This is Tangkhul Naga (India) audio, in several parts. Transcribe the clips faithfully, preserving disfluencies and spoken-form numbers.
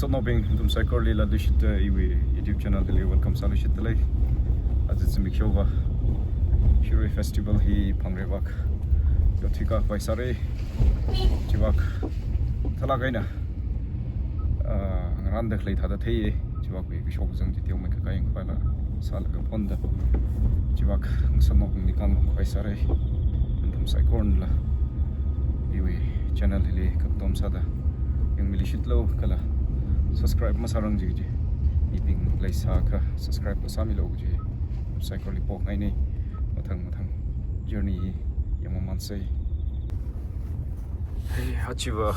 Sotnaobing, nathum saikorali leishitta iwui YouTube channel hili welcome sāluishitdalei. Aja zimiksho va Shirui Festival hi Phangreivak yothuikhavai sāra. Chivak thalak eina, ah, ngarānda khalei thāda theiya. Chivak wui kashok kazang chi teomeikha kayang khavai la sālaga phonda chivak ngasotnaobingli kanlong khavai sāra. Nathum saikorala iwui channel hili katom sāda yangmiluishitlu kala subscribe masārang chi chi mibing leisākha subscribe la sāmilu chi saikorali pokngaina. Mathang mathang journey hi yangmamansei. Hey, achiva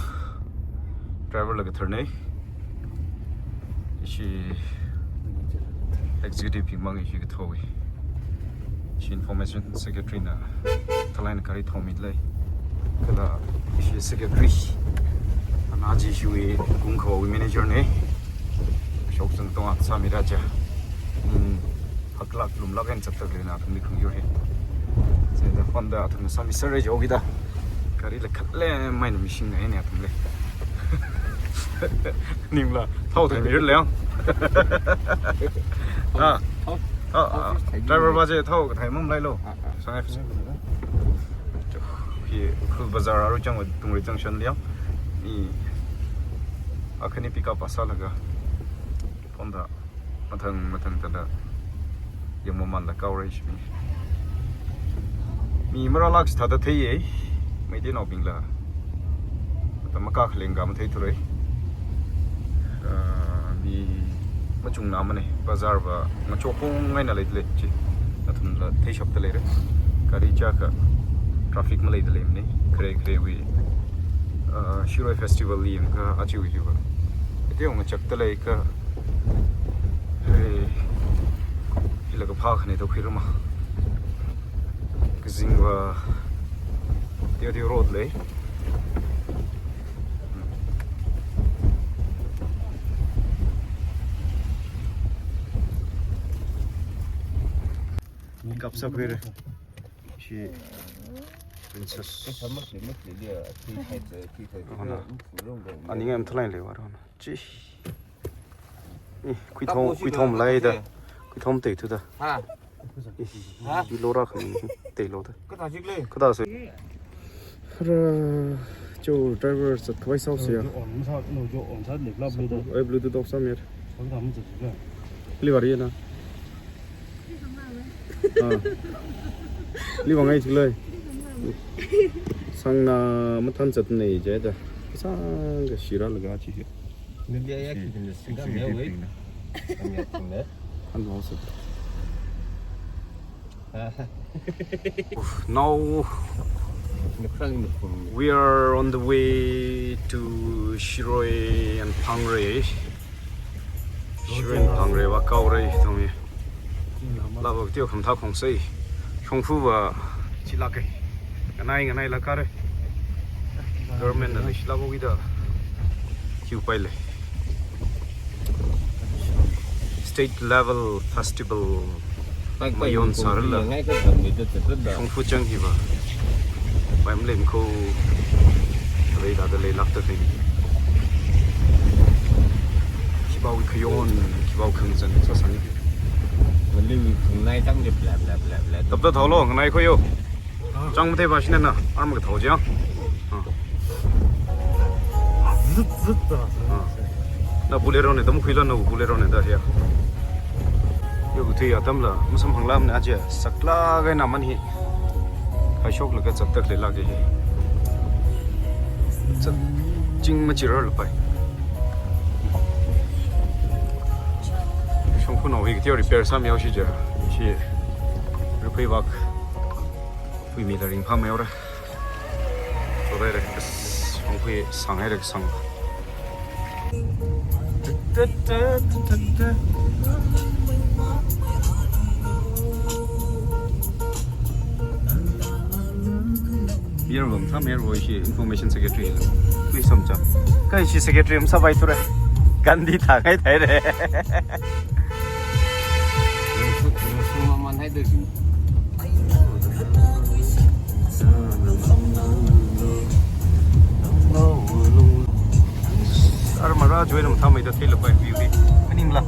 driver la kathar nei. Ishi executive bing mang ishi kathoi. Ishi information secretary na thalaina gari thomidalei. Kala ishi secretary. Ana chi ishiwui kungkhawui manager nei. Shokzang tonga sāmira ja. Hmm. Haklak lumlak eina zatdalei nathumli khangyur hi. Sāda phonda athumna sāmiserra jihaokida. Gari la khatlem eina mishing eina athumli. Ningla thao thaimiralei yang. Ah. Thao, ah, thao, ah, thao, driver ba je thao kathei mamalailo. Ah, ah. Sangai. Hi Ukhrul Bazar aru chang tungri junction li yang. I akhani pick up sālaga phonda mathang mathang thāda yangmamanla kaora ishi mi. Mi marālak thāda theiya, Meiteinaobingla. Mata makakhaleng ka matheithura. Ah, mi machungna mana, bazar va ngachokkhong eina leidalei chi. Nathumla theishapdaleira. Gari chaka traffic maleidalei mana, khare kharewui, ah, Shirui Festival li yangakha achiwui hiva. Teo ngachakdalei kha. Hey, hila kaphā khani to khuirama. Kazing va teo teo road lei. Kapsa khuira. Shi Princess. Ana. Ani ngam thalai lei wa rona. Chi. Eh, khuithom, khuithom laida. Khuithom teithuda. Ha. Eh, ha? Hi lora khani teiloda. Kathā jik lei. Kathā se. Ra, jo driver zatkhavai sāusiya. Jo on sa, no, jo on sa, left la Bluetooth. Ai, Bluetooth off sāmir. Kathā mun zatkhavai. Li vari na. Ah. Li vāngai jik lei. Sangna mathan zatnei jida. Sangkha shirālaga chi hi. Niliya ya ki bin singam ya wei. Kami ya tingna. Khan lo se. Ah. Now we are on the way to Shirui and Phangrei. Shirui and Phangrei va kaora tongmi. Lava teo khamathā khongsei. Shongfa va chilāka. Nganai nganai lākara. Government na leishilākhaokida. Hiupai lei. State level festival mayon sārala. Shongfa chang hiva. Pai malen ko. Rei da da leilākta thei. Khipāwui khayon, khipāwui khangazan sāsāni. Maliwui khangnai tang de bla bla bla bla. Tapta thaolo, nganai khoyo. Chang mathei ba shina na, arm ka thao jiang. Ah. Zut, zut ta. Ah. Na Bolero ne, dam khuila na Bolero ne da hiya. Yo, thui atamla, masamphanglamana aja, saklāk eina man hi. Haishoklaga zatdalei lāka hi. Zat, ching machirarlapai. Shongfa nao hi kateo repair sāmihaosi ja. Shi, rupei vak. Pui mi la ringphāmeihaora. Chothaira, kas, shongfa sānghaira kasāng. Mayar bam tham mayar wo ishi information secretary. Tui samcha. Kha ishi secretary masāpai thura. Gandhi thāngai thaira. Yusuf, Yusuf maman haida jin. Armara Join na mathāmeida theilākpai view hi. Maningla.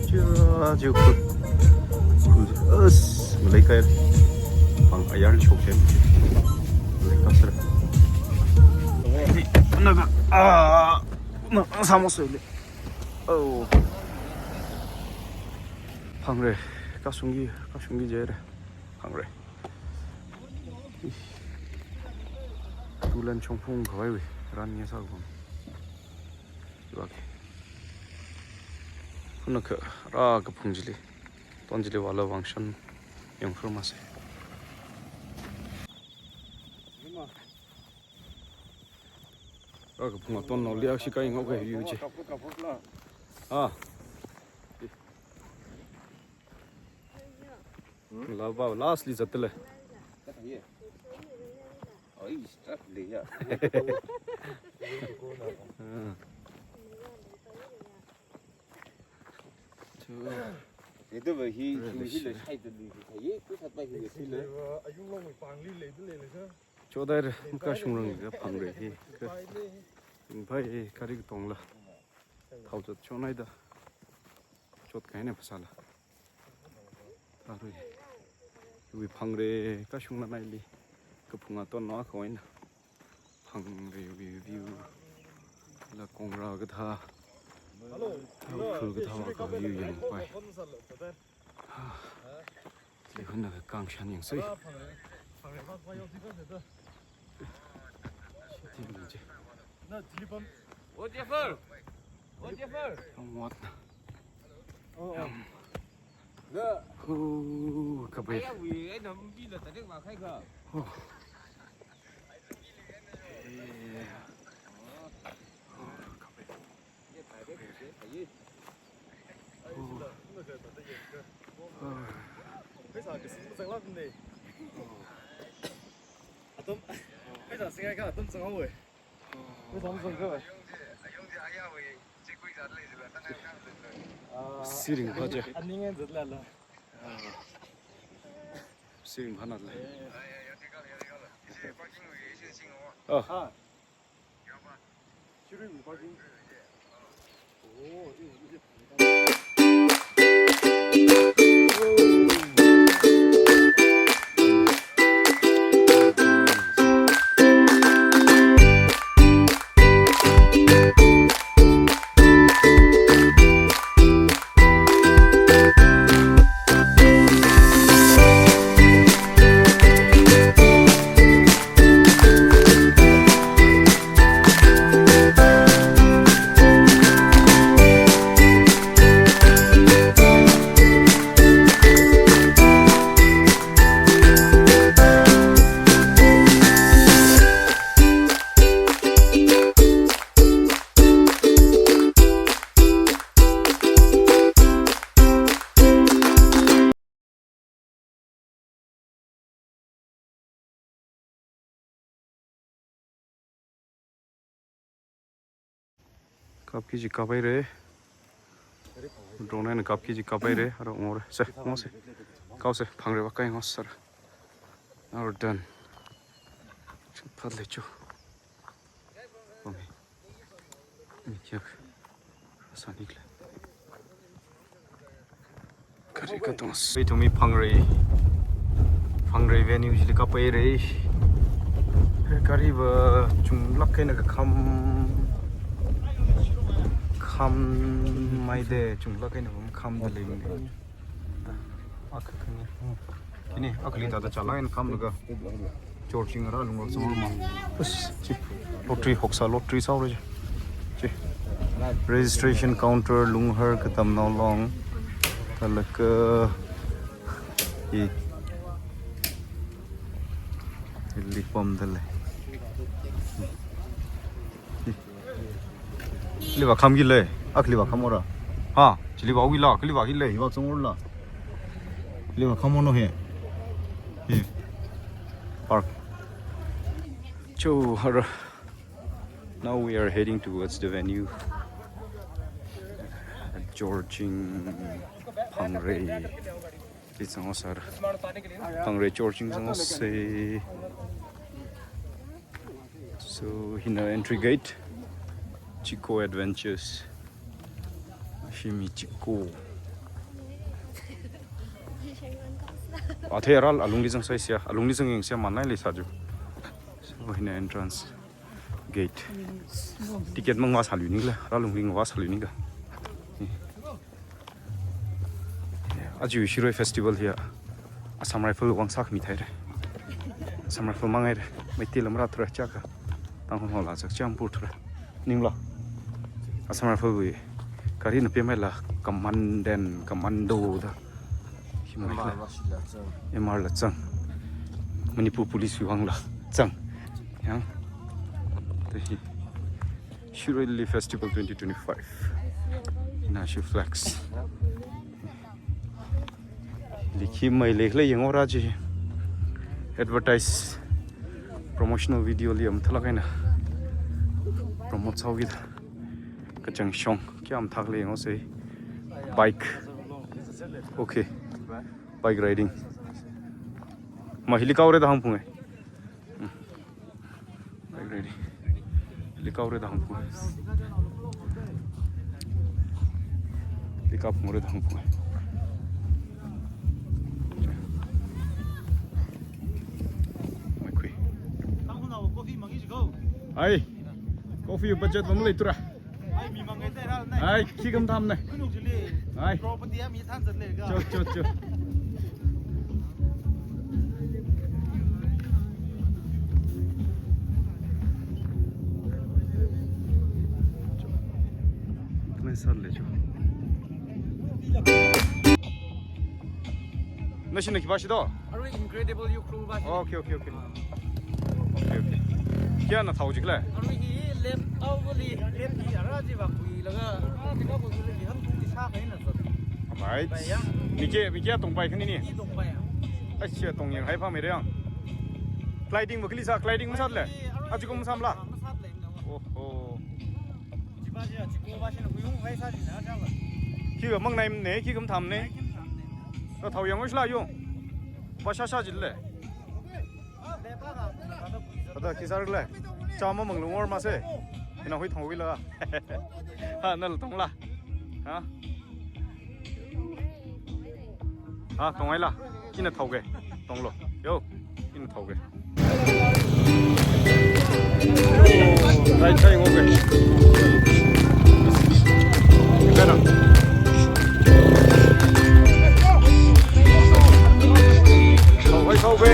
Chia, chia khu. Khu. As, malei kai. Pang ayar shok shen. Malei kasar. Naga, ah, na, na samo sele. Oh. Phangre, kashungki, kashungki jere. Phangre. Tulan chongphung khavai wui, ran nya sa kum. Iwake. Phunakha, rā kaphung chili. Ton chili vāla vāngshan yangphur mase. Rā kaphung aton nao liak shi kai ngau kai yu chi. Ah. Lava last li zatle. Oi, strap le ya. Ah. Ito ba hi, hi, hi le shai de li, hi ye, ku sat ba hi le. Ayung long pang li le de le le sa. Chodai re, muka shungrang ga Phangre hi. Ka, ringphai hi, kari tongla. Thao chot chonai da. Chot kai ne phasāla. Tharui. Wui Phangre kashungla naili. Kaphung aton nao khavai na. Phangre wui view. La kongra kathā. Hello. Thao khul kathā wa ka view yangpai. Lihun na kang shan yang sui. Shooting ni je. Oh, Jeffrey. Oh, Jeffrey. Yang wat na. Oh, oh. Yang. Na. Hu, kapai. Ai, ya, wi, ai, nam bi la ta dek ma khai ka. Oh. Eh. Oh, kapai. Siring pha je. Siring pha na le. Oh. Kapki ji kapai re. Drone na kapki ji kapai re. Aro ngore. Se, ngose. Kau se, Phangre wa kai ngos sir. Now we're done. Chuphat le chu. Omi. Mi kya? Sanik le. Kari ka tong. Ithum hi Phangre. Phangre venue chili kapai re. Kari va chunglāk eina kakham. Kham mai de chunglāk eina va kham da lei. Akha khani. Kini, akhali tata chalāk eina khamlaga. Chor ching ra lung ra chor ma. Us, chi. Lottery hoksa lottery sao re chi. Chi. Registration counter Lunghar katam nao long. Talaga. I. Lipam dale. Khali va khamki le, a khali va khamora. Ha, chili va wui la, khali va hi le, hi va chong la. Khali va khamono he. Hi. Park. Cho, hara. Now we are heading towards the venue. Churching Phangrei. Li zanghaosāra. Phangrei Churching zanghaosei. So, hina entry gate. Chiko Adventures. Shimi Chiko. Athei rāla alungli zangsai sia, alungli zangyangsei manai leisā ju. So, hina entrance gate. Ticket mang vāsāluining la, rālungli vāsāluining ka. Aja Shirui Festival hiya Assam Rifle vang sākhami thaira. Assam Rifle mangaira. Meitei lam rāthura chaka. Tangkhul hola chak cham purthura. Ningla. Assam Rifle wui. Gari na pemai la commandant, commando da. Himai la. M R la chang. M R la chang. Manipur Police wui vang la chang. Yang. Tahi. Shirui Lily Festival twenty twenty-five. Nashi flags. Likhi mai lekle yangora ji. Advertise. Promotional video li am thalak eina. Promote sāhaoki da. Kachangshong. Kayam thakle yangaosei. Bike. Okay. Bike riding. Ma hili kaore da hāngphunga. Bike riding. Hili kaore da hāngphunga. Hili kaphungre da hāngphunga. Mai khui. Ai. Coffee budget lam leithura. Ai, khi kam tham ne. Ai. Cho, cho, cho. Kena sal le cho. Nashina khipā shi do? Arui Incredible Ukhrul va shi. Okay, okay, okay. Okay, okay. Kayāna thao jikle? Arui hi lem, au li, lem hi ara ji va kui laga, ara ji ka kui laga ham kui sā kaina zat. Right. Bai ya. Mi kayā, mi kayā tongpai khani ni? Ni tongpai ya. Acha, tongyang hai pha mere yang. Gliding va kali sā, gliding masātle? Aji kum samla? Masātle na. Oho. Jiba ji, ji ko va shi na kuyung vai sā ji na ja va. Khi va mang nai ne, khi kam tham ne. Ai, khi kam tham ne. Ka thao yang ushla yung. Ba sha sha jile. Ada kisar le. Chama mang lungor ma se. Ina hui thong wi la. Ha, nal tong la. Ha? Ha, tong ai la. Ina thao ke. Tong lo. Yo. Ina thao ke. Right side ngo ke. Kena. Thao ke, thao ke.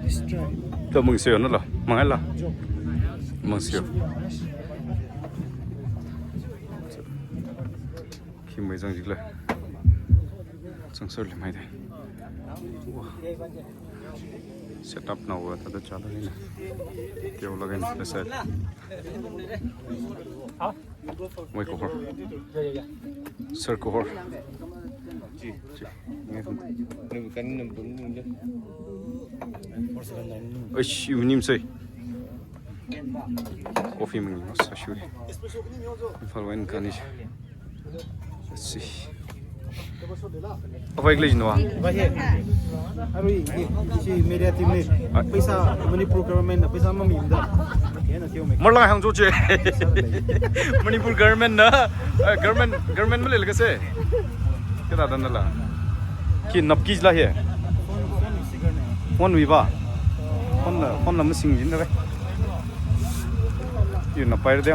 This try. Lo mungsiyo na lo, mangai la. Mungsiyo. Khi mai zang jikla. Zang sir le mai de. Wow. Set up na wa ta ta cha la ni na. Teo la ga ni ta sa. Moi kohor. Sir kohor. Ji, ji. Ngai kum. Eish, iwui nim sei. Coffee mangi, no, sa shui. Imphal wine kani. Let's see. Avai kle jinwa. Arui, i, i, si media team ni. Ah. Paisa, Manipur government na paisa mamimida. Kena teo me. Marlang hang jo che. Manipur government na, eh, government, government male laka se. Keda dan la. Khi napki la he. Phone wui ba. Phone la, phone la masing jin da. Yu na pai de.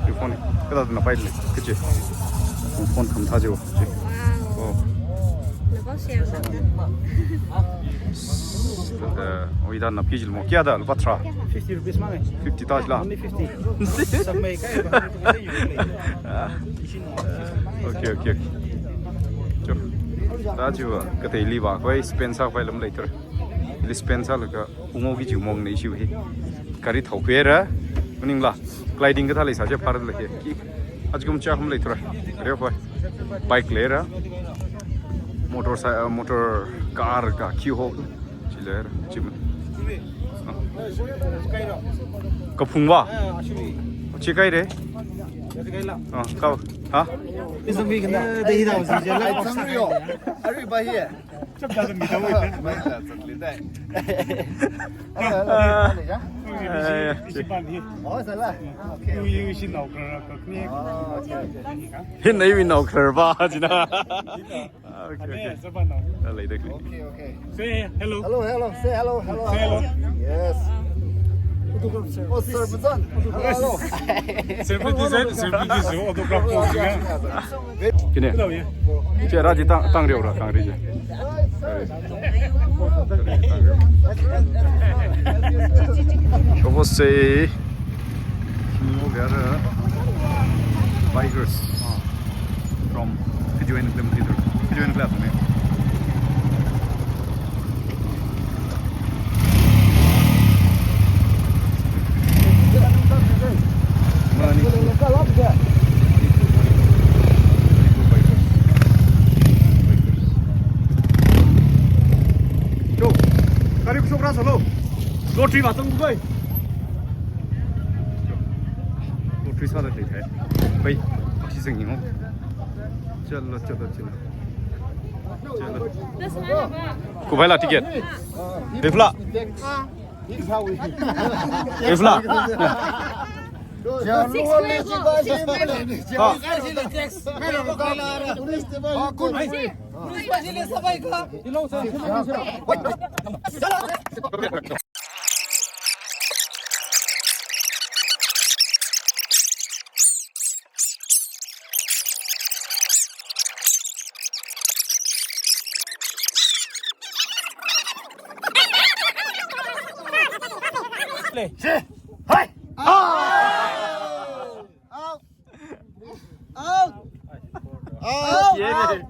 Yu phone. Keda na pai le. Kachi. Phone tham tha jo. Oh. Lupā share sa. Eh, oi da na pijil mo. Kya da lupā tharā? Fifty rupees mang. Fifty ta la. Only fifty. Sab mai kai ba. Okay, okay, okay. Cho. Da ju ka te li ba koi spend sa koi lam later. Li spend sa la ka. Ungo ki jumong nei shiu hi. Gari thao khuira. Maning la. Gliding kathā leisa che phar la he. Ki. Aji kum cha kham lei thura. Re phoi. Bike leira. Motor sa, motor car ka khi ho. Chi leira. Chi ma. Ah. Kaphung ba. Chi kai re. Ah, kau. Ha? Isang weekend na. Dai dai si je la. Ai, chang rio. Arui ba hi. Chap chap mi tawai. Mai la, chak li dai. Hello, hello. Ah. Hello, ya? Ah, ya. Isi, isi pan hi. Oh, sala. Okay, okay. Yu, yu, isi nao kar kar ni. Oh, okay, okay. Hin nei wi nao kar ba, jina. Ah, okay, okay. Ane, sa pan nao. Ah, later click. Okay, okay. Say hello. Hello, hello. Say hello, hello, hello. Say hello. Yes. Oh, sir, Bazan. Hello, hello. Seventy cent, seventy cent, autograph ko, ya. Kine. Hello, ya. Che ra ji tang, tang riu ra, tang ri ji. Suppose say, we are, uh, bikers from Fijian Climb Leader. Fijian Climb, ne? Manipur. Manipur, Manipur. Manipur bikers. Manipur bikers. Yo, gari kushok rasa lo. Lottery matang bukai. Lottery sāda lei thai. Pai, ashi sing yingo. Chalo, chalo, chalo. Chalo. Kubai la ticket. Bifla. Bifla. Ha. Play. Hai! Out! Out! Out! Out!